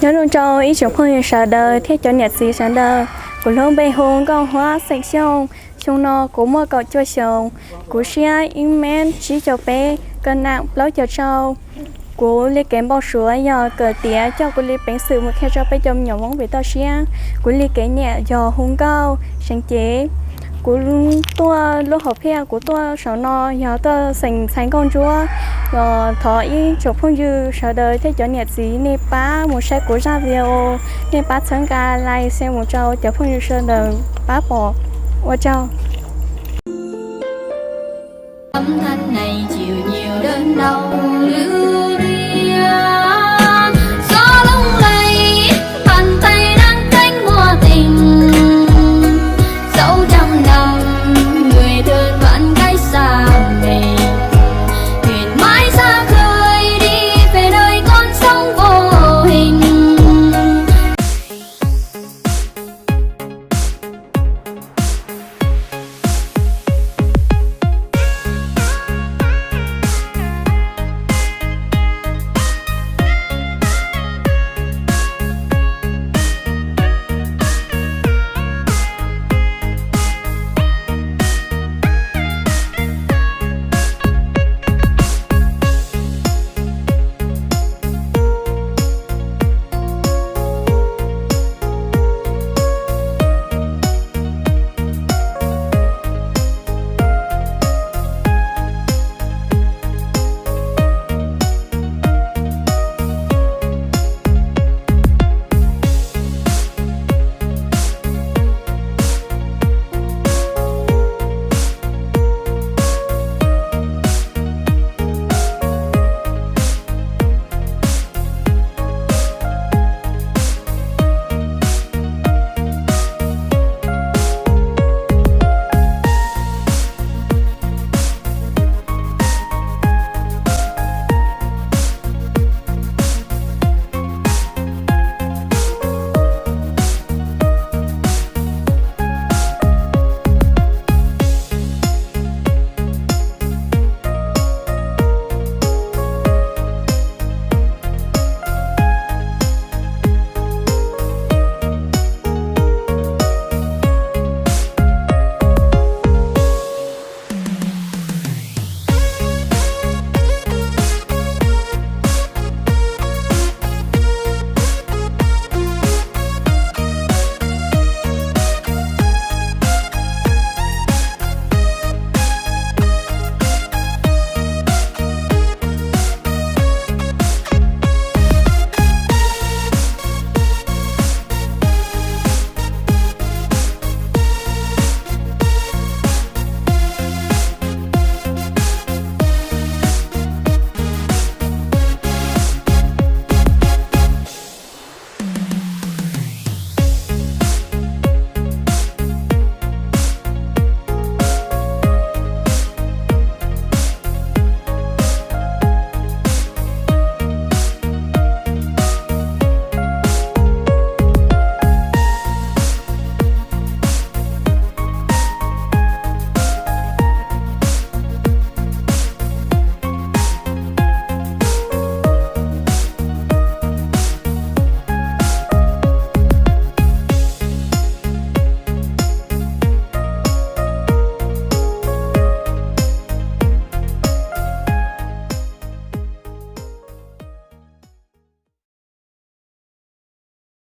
Nyob zoo rau ib tsoom phooj ywg sawv daws thiab cov niam txiv sawv daws. Kuv lub npe hu Nkauj Huab xeem Xyooj. Xyoo no kuv muaj kaum cuaj xyoos. Kuv siab ib mev tsib caug peb, ka nam plaub caug rau. Kuv li kev npau suav yog kawm tiav coj kuv li peev xwm mus qhia rau peb cov me nyuam Hmoob pem toj siab. Kuv li kev nyiam yog hu nkauj seev cev. Kuv tuaj lub hom phiaj kuv tuaj saum no yog tuaj xeem ntxhais nkauj ntsuab. Thov ib tsoom phooj ywg sawv daws thiab cov niam txiv nej pab mus saib kuv zaj video, nej pab txhawb nqa like share mus rau cov phooj ywg sawv daws pab pom. Ua tsaug.